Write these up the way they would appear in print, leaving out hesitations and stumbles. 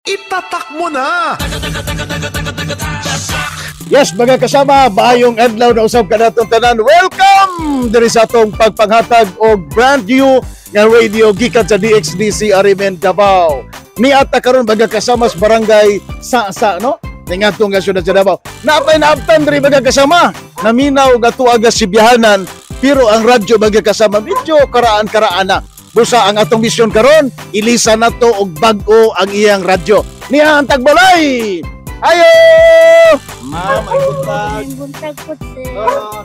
Itatak mo na! Yes, mga kasama, maayong adlaw na usab kanatong tanan. Welcome diri sa atong pagpanghatag og brand new nga radio gikan sa DXDC Arimen Davao. Niata karon, mga kasama, sa barangay Sa-sa, no? Ningadto nga syudad sa Davao. Napay naabtan diri, mga kasama. Naminaw nga tuaga sibihanan, pero ang radyo, mga kasama, medyo karaan-karaan na. Busa ang atong misyon karon, ilisa nato og bag-o ang iyang radyo. Niya ang tagbalay. Ayo! Ma'am, ay buntag. Ang buntag po, sir.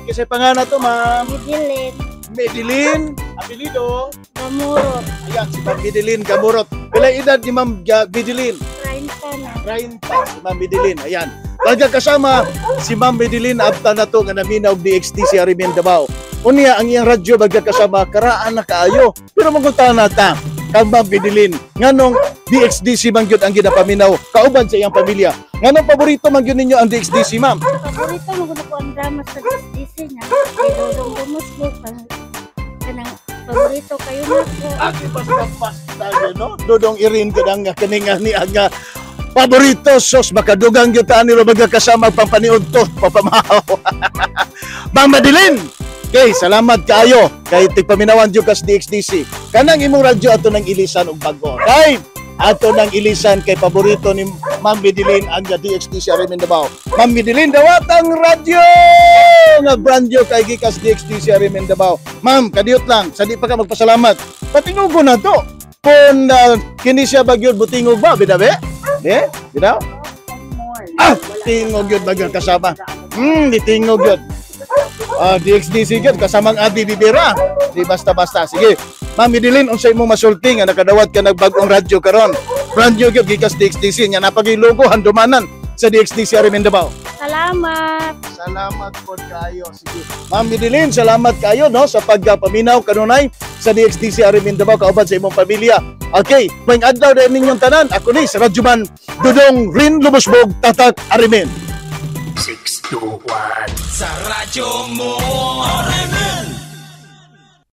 Kasi pangalan to, ma'am? Medellin. Medellin, apelyido? Gamurot. Ayan, si Ma'am Medellin Gamurot. Pila edad ni Ma'am Medellin? 30 na. 30, si Ma'am Medellin. Ayan. Baga kasama, si Ma'am Medellin abta na to nga naminaw DXDC Arimen Davao. Unya, ang iyang radyo, baga kasama, karaan na kaayo. Pero magunta na ta kang Ma'am Medellin. Nganong DXDC man gyud ang ginapaminaw kauban sa iyang pamilya? Nganong paborito man gyud ninyo ang DXDC, ma'am? Paborito mo ko ang drama sa DXDC nga. Kay Dodong Dumusbog. Kanang paborito kayo na ko. Aki basta basta no? Dodong Irin gud ang kaninga ni ang paborito, sos makadugang gyud ta ani baga kasama pampaniod to papamahaw. Ma'am Madeline. Okay, salamat kaayo kay tigpaminawan jud kas DXDC. Kanang imong radyo ato nang ilisan og bag-o. Kay ato nang ilisan kay paborito ni Ma'am Madeline ang DXDC Arimen Davao. Ma'am Madeline, dawat ang radyo nga brand new kay gikas DXDC Arimen Davao. Ma'am, kadiyot lang, sa di pa ka magpasalamat. Patingugo na to. Kung kini siya bagyod butingog ba, bidabe? Be? Bidaw? Ah, tingog yun bagyod kasama. Di tingog yun. Ah, DXDC yun, kasamang Adi Bibira. Di basta-basta. Sige. Ma'am Medellin, unsay imong masulti nga nakadawat ka nagbag-ong radyo karon? Brand new gyud gikas DXDC nya napagay logo handumanan sa DXDC Arimen Davao. Salamat. Salamat po kayo. Sige. Ma'am Medellin, salamat kayo no sa pagpaminaw kanunay sa DXDC Arimen Davao kauban sa imong pamilya. Okay, may adlaw din ninyong tanan. Ako ni sa Radyoman Dudong Rin Lumusbog, Tatak Arimen. 6, 2, 1. Sa radyo mo, RMN.